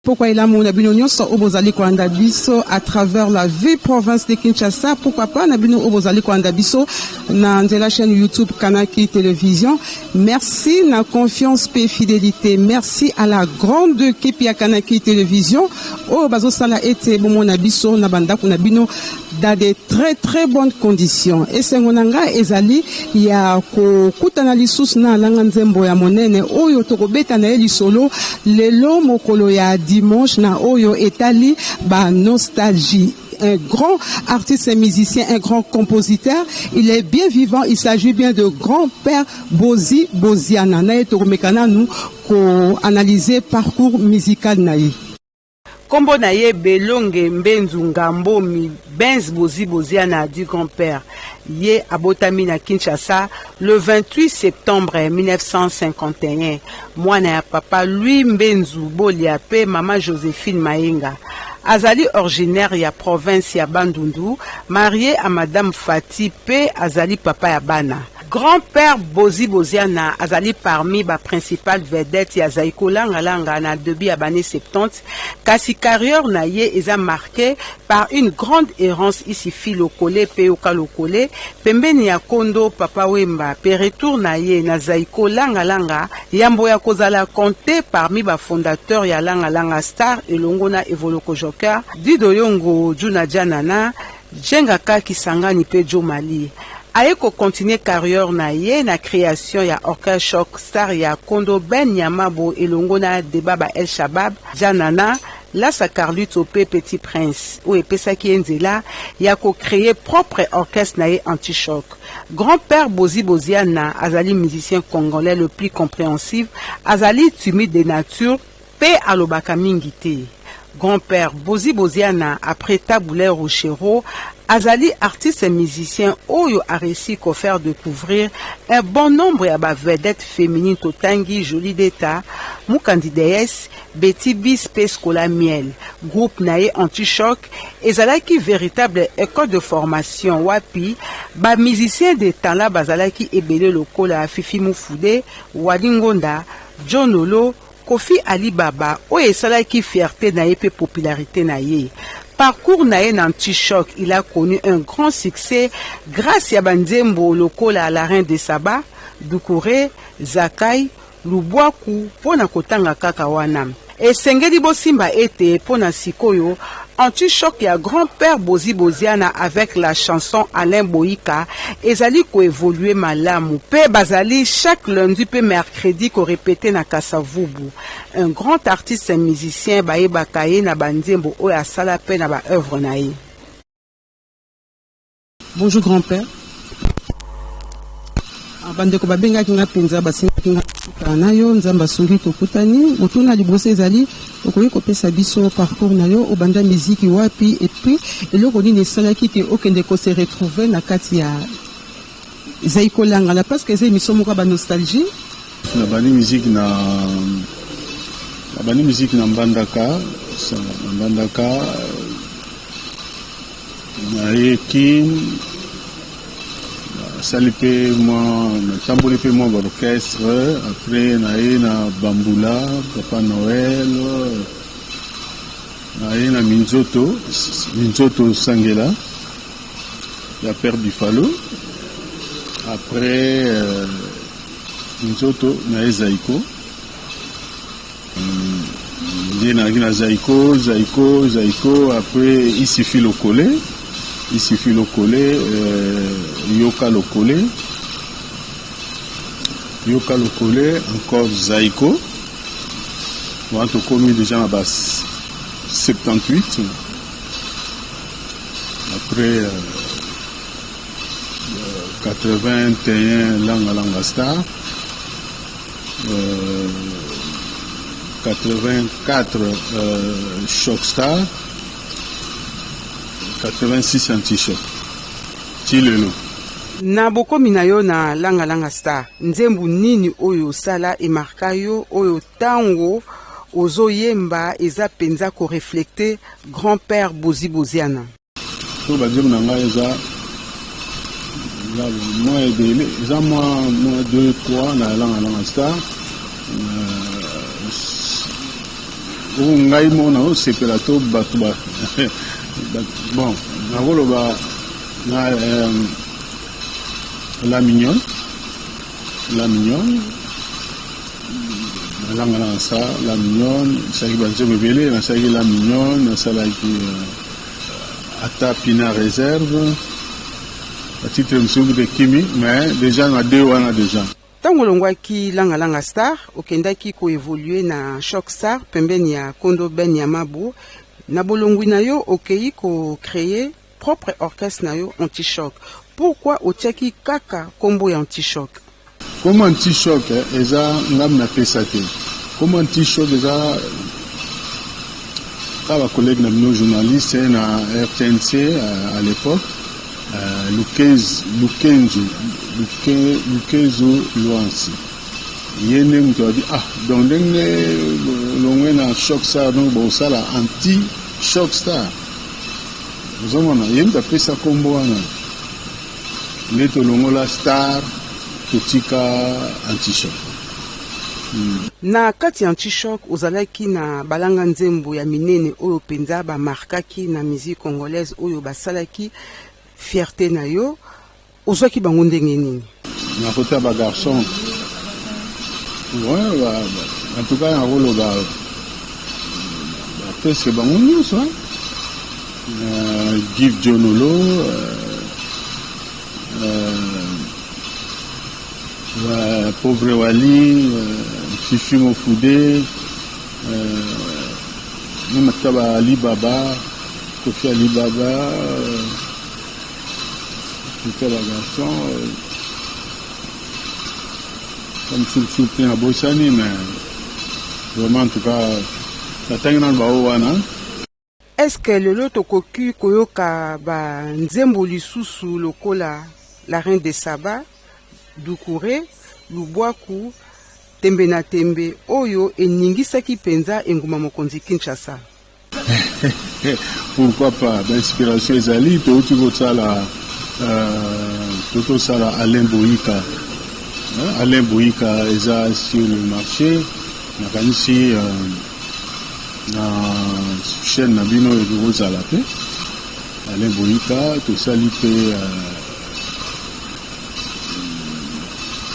Pokwa elamu na bino nyonso oyo bozali kolanda biso à travers la ville province de Kinshasa, pourquoi pas na bino oyo bozali kolanda biso na nzela chaîne YouTube Kanaki Télévision. Merci na confiance pe fidélité. Merci à la grande équipe ya Kanaki Télévision oyo bazosala ete bomona biso na bandako na bino dans de très très bonnes conditions. Esengo na ngai ezali ya kokutana lisusu na alanga nzembo ya monene oyo tokobeta na ye lisolo lelo mokolo ya dimanche na oyo etali ba nostalgie. Un grand artiste et musicien, un grand compositeur. Il est bien vivant. Il s'agit bien de grand-père Bozi Boziana. Na ye tokomeka nanu ko-analyser parcours musical na ye. Kombo na ye Belonge Mbenzu Ngambo Mi Benz Bozi Boziana du grand-père. Ye abotami na Kinshasa le 28 septembre 1951. Mwana ya papa Louis Mbenzu Bolia pe mama Josephine Mayenga. Azali originaire ya province ya Bandundu, marié à madame Fati pe azali papa ya bana. Grand-père Bozi Boziana azali parmi ba principales vedettes ya Zaiko Langa Langa na début ya bane 70, kasi carrière na ye eza marquée par une grande errance Isifi Lokole pe Yoka Lokole, pembeni ya Kondo Papa Wemba, pe retour na ye na Zaiko Langa Langa, yambo ya kozala compté parmi ba fondateurs ya Langa Langa Star elongo na Evoloko Joker, Dido Yongo, Juna Janana, Djengaka Kisangani pe Joe Mali. Aye ko continuer carrière na ye na création ya Orchestre Choc Star ya Kondo Ben Nyamabo elongo na Debaba El Shabab, Janana, Lassa Carlito pe Petit Prince, oyo epesaki ye nzela ya ko créer propre orchestre na ye Anti-Choc. Grand-père Bozi Boziana azali musicien congolais le plus compréhensif, azali timide de nature pe alobaka mingi te. Grand-père Bozi Boziana après Tabu Ley Rochereau azali artiste musicien oyo a réussi ko faire découvrir un bon nombre ya ba vedettes féminines totangi Jolie Deta, Mukandi Déesse, Betty Bis pe Scola Miel. Groupe na ye Anti-Choc ezalaki véritable école de formation wapi ba musiciens de talent bazalaki ebele lokola Fifi Mufude, Wali Ngonda, John Lolo, Kofi Ali Baba oyo esalaki fierté na ye pe popularité na ye. Parcours na ye na Anti-Choc, il a connu un grand succès grâce ya banzembo lokola La Reine de Saba, Doucouré, Zakai, Lubwaku mpo na kotanga kaka wana. Esengeli bosimba ete mpo na sikoyo Anti-Choc ya grand-père Bozi Boziana avec la chanson Alain Boyika ezali koévoluer malamu pe bazali chaque lundi pe mercredi korépéter na Kasavubu. Un grand artiste musicien bayebaka ye na banzembo oyo asala pe na ba œuvre na ye. Bonjour grand-père. Bandeko babengaki nga mpenza, basengaki nga kokutana na yo. Nzambe asungi, tokutani. Motuna liboso ezali: okoki kopesa biso parcours na yo? Obanda miziki wapi? Et puis eloko nini esalaki ke okende kose retrouver na kati ya Zaiko Langala? Parce que eza émission moko ya banostalgie. Nabandi musique na Mbandaka, na Mbandaka. Nayeki, nasali mpe mwa, natamboli mpe mwa baorchestre. Après naye na Bambula Papa Noël, naye na Minzoto, Minzoto Sangela ya Père Buffalo. Après Minzoto, naye Zaiko. Nde nazalaki na Zaiko, Zaiko, Zaiko. Après Isifi Lokole, Isifi Lokole, Yoka Lokole, Yoka Lokole, encore Zaiko. Wana tokomi déjà na ba 78. Après 81, Langa Langa Star. 84, Choc Star. 86, Anti-Choc, ti lelo. Na bokomi na yo na Langa Langa Star, nzembo nini oyo osala emarka yo, oyo ntango ozoyemba eza mpenza korefléter grand-père Bozi Boziana? To banzembo na ngai eza mwa ebele, eza mwa 2 3 na Langa Langa Star. Oyo ngai moko nazosepela to bato ba bon, nakoloba na La Mignonne, La Mignonne, nalanga na sa La Mignonne, nasalaki banzembo ebele, nasalaki La Mignonne, nasalaki ata Pina Réserve, batitre mosusu kuta ekimi, mais déjà na deux wana déjà. Ntango olongwaki Langa Langa Star, okendaki koévoluer na Choc Star pembeni ya Kondo Ben Yamabo. Na bolongwi na yo, okei kocréer propre orchestre na yo, Antichoc. Pourquoi otiaki kaka nkombo ya Antichoc? Kombo Antichoc eza ngambi napesa te. Kombo Antichoc eza kaka bacollègue na bino journaliste na RTNC à l'époque, Lukenzo Lukezo Lwansi, ye nde moto abi: "Ah, donc ndenge longwe na Choc Star, donc bosala Anti Choc Star." Ozomona, ye moto apesa nkombo wana, nde tolongola Star, totika Antichoc. Na kati ya Antichoc, ozalaki na balanga nzembo ya minene oyo mpenza bamarkaki na musique congolaise, oyo basalaki fierté na yo. Ozwaki bango ndenge nini? Na côté ya bagarçon, ouais, en tout cas nakoloba presque bango nyonso: Give Jonolo, Pauvre Wali, Fifi Mofude, même ata ba Ali Baba, Kofi Ali Baba, côté ya bagarçon, comme mosusu mpe nabosani, mais vraiment, en tout cas, natangi nano bao wana. Est-ce que lelo tokoki koyoka banzembo lisusu lokola La Reine de Saba, Dukure, Lubwaku, Tembe na Tembe, oyo eningisaki mpenza engumba mokonzi Kinshasa? Pourquoi pas? Bainspiration ezali. Touti kosala, totosala Alain Boyika. Alain Boyika eza sur le marché, nakanisi na chaîne na bino ekoki kozala mpe Alain Boyika. Tosali mpe,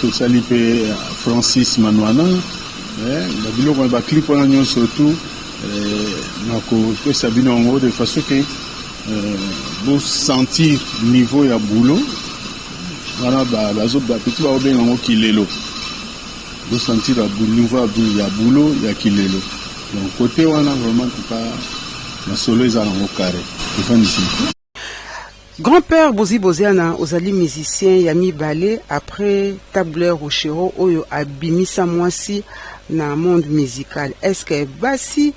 tosali mpe Francis Manwana, babiloko na baclip wana nyonso tu, nakopesa bino yango de façon ke bosentir niveau ya boulot wana. Bapeti baobenga yango kilelo, bosentir niveau ya boulot ya kilelo. Donc côté wana, vraiment, en tout cas, masolo eza nango carré, efandisi. Grand-père Bozi Boziana, ozali musicien ya mibale après Tabu Ley Rochereau oyo abimisa mwasi na monde musical. Est ce que basi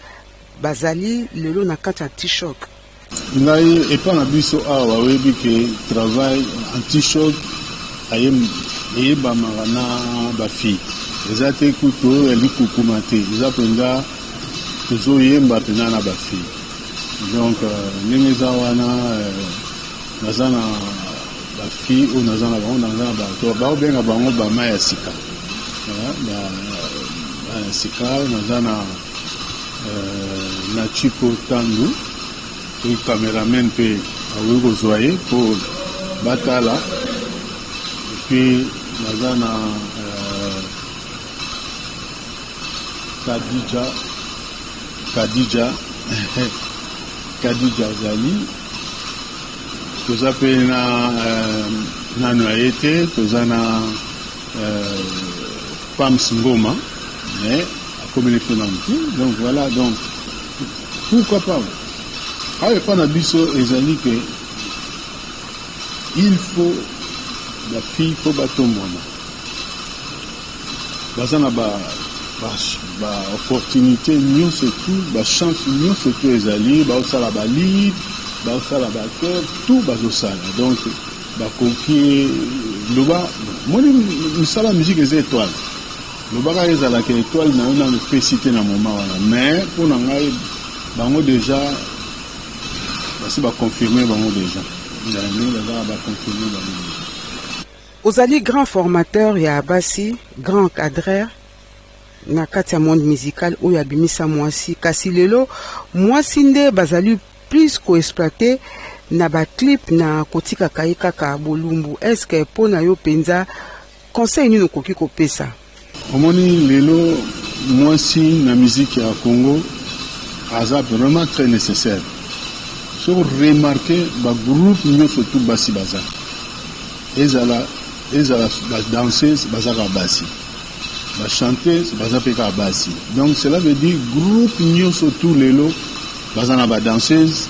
bazali lelo na kati ya Antichoc? Ngai, epa na biso awa, oyebi ke travail Antichoc eyebamaka na bafille. Eza te kutu oyo ya likukuma te, eza mpenza tozoyemba mpenza na bafille. Donc ndenge eza wana, naza na bafille oyo naza na bango, naza na bato baobenga bango bama ya sika, ya sika. Naza na Chipo Tandu, soki cameraman mpe akoki kozwa ye mpo batala. Et puis naza na Kadija, Kadija, Kadija azali. Toza mpe na nano ya ye te, toza na Pams Ngoma, mais akomeli mpe nano te. Donc voilà, donc pourquoi pas? Awa epa na biso ezali ke il faut bafille mpo batombwana, baza na baopportunité nyonso tu, bachance nyonso tu ezali. Baosala balead, baosala baacteur, tout bazosala. Donc bakoki loba moni misala ya musique eza étoile. Lobaka ezalaka étoile na yo nano epesi te na moment wana, mais mpo na ngai, bango déjà basi baconfirme bango déjà, ndenge baza baconfirme bango déjà. Ozali grand formateur ya basi, grand cadreur. Na kati ya monde musical oyo abimisa mwasi, kasi lelo mwasi nde bazali plus ko exploiter na ba clip na kotikaka ye kaka bolumbu. Est-ce que mpo na yo mpenza, conseil nini okoki kopesa? Omoni, lelo mwasi na musique ya Congo aza vraiment très nécessaire. Soki remarque, bagroupe nyonso tu basi baza, ezala badanseuse baza kaka basi, bachanteuse baza mpe kaka basi. Donc cela veut dire groupe nyonso tu lelo baza na badanseuse,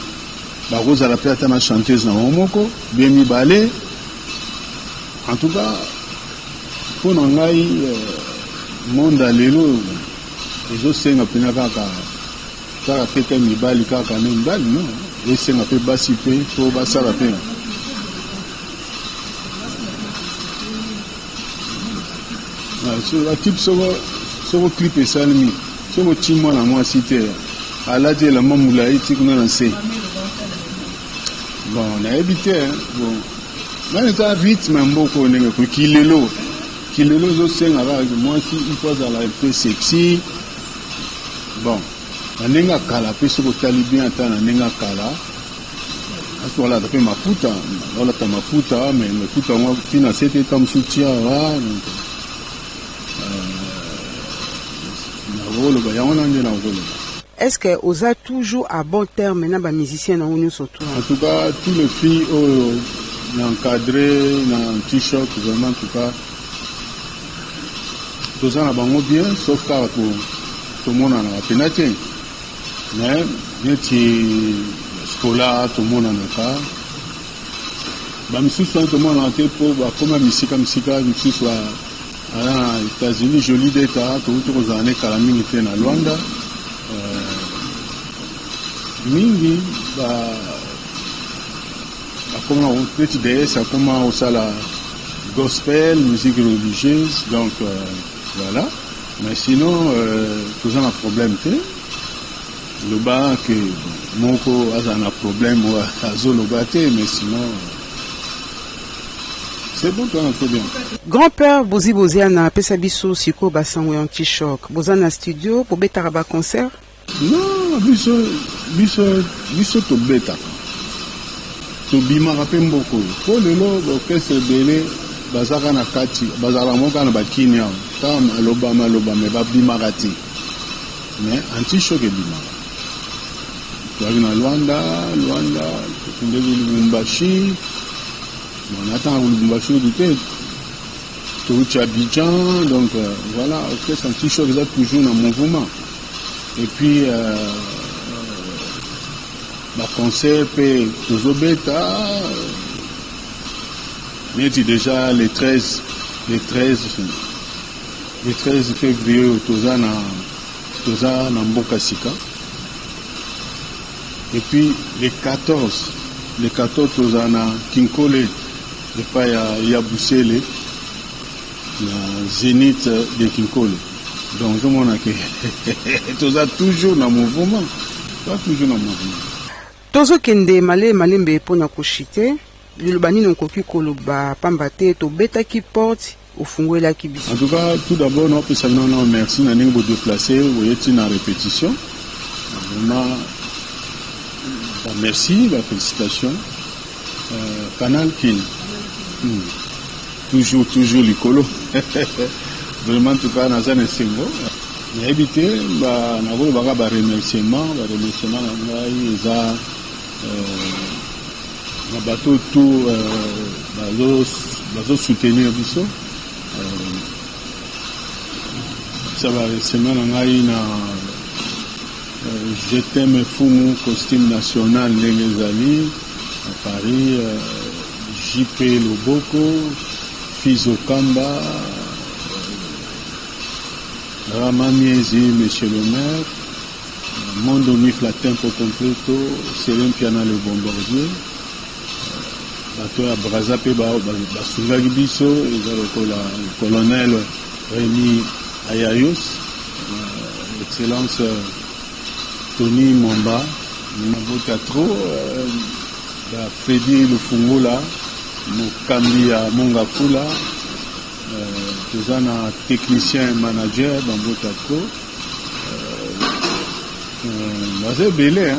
bakozala mpe ata na chanteuse na bango moko, bien mibale. En tout cas, mpo na ngai, monde ya lelo ezosenga mpena kaka te te mibali kaka ne mibali, non, esenga mpe basi mpe mpo basala mpe. Baclip, soko clip esalemi, soki oti mwana mwasi te, alati elamba molai ti kuna na se, bon, nayebi te. Bon, wana eza rythme ya mboka oyo ndenge koki kilelo. Kilelo ezosenga kaka mwasi il faut azala mpe sexy. Bon, na ndenge ya kala mpe, soki otali bien, ata na ndenge ya kala asi balata mpe maputa, balata maputa, mais maputa yango ntina se te, ta mosusu tia awa. Nakoloba yango na nde nakoloba. Est-ce que oza toujours à bon terme na bamusicien na yo nyonso tu? En tout cas, tous les filles oyo na encadré na anti-choc, vraiment, en tout cas toza na bango bien, sauf kaka tomonanaka mpena te. Mais neti Scola tomonanaka, bamisusu wana tomonanaka te mpo bakóma misika misika. Misusu aza na États-Unis, Joli Deta, touti kozala ne kala mingi te na Lwanda. Mingi bakoma neti DS, akoma kosala gospel, musique religieuse, donc voilà. Mais sinon toza na problème te. Loba ke moko aza na problème oyo azoloba te, mais sinon c'est bon, toza na très bien. Grand-père Bozi Boziana, apesa biso sikoyo basango ya anti-choc. Boza na studio, bobetaka baconcert? Non, biso tobetaka, tobimaka mpe mboka oyo, mpo lelo baorchestre ebele bazaka na kati, bazalaka moko kaka na bakini awa, kaka maloba maloba, mais babimaka te. Mais anti-choc ebimaka. Toyaki na Lwanda, Lwanda tokendeki Lubumbashi. Bon, natanga Lubumbashi kutu te, touti Abidjan. Donc voilà, orchestre anti-choc eza toujours na mouvement. Et puis baconcert mpe tozobeta, neti déjà le 13, le 13, le 13 février oyo toza na mboka sika. Et puis le 14, le 14 toza na Kinkole epai ya Busele, na Zénith de Kinkole. Donc ozomona ke toza toujours na mouvement, toza toujours na mouvement. Tozokende malembe malembe mpona koshite. Liloba nini okoki koloba, pamba te tobetaki porte, ofungwelaki biso? En tout cas, tout d'abord naopesa bino nano merci na ndenge bodéplace, boyeti na répétition. Vraiment merci, bafélicitation. Canal Kin, toujours toujours likolo. Vraiment, en tout cas naza na esengo, nayebi te. Nakolobaka baremerciement na ngai eza na bato tu bazosoutenir biso. Sa baremerciement na ngai na Je t'aime Fumu costume national ndenge ezali na Paris, JP Loboko, Fizo Kamba, Ramamiezi, monsieur le maire, Mondo Mifla, Tempo Completo, Seren Piana, le bombardier. Bato ya Braza mpe basungaki biso, eza lokola colonel Rémi Ayayos, excellence Tony Mwamba, mabota trop, Fredi Lufungola, mokambi ya Mongafula. Toza na technicien manager, bambote ya trop. Baza ebele,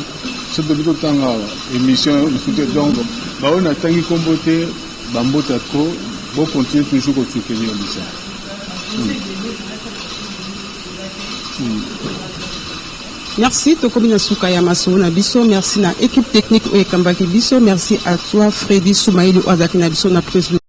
soki tobi totanga émission donc baoyo natangi nkombo te, bambote ya trop. Bocontinue toujours kosoutenir biso. Merci, tokomi na suka ya masolo na biso. Merci na équipe technique oyo ekambaki biso. Merci à toi, Freddy Soumaili, oyo azalaki na biso na prise.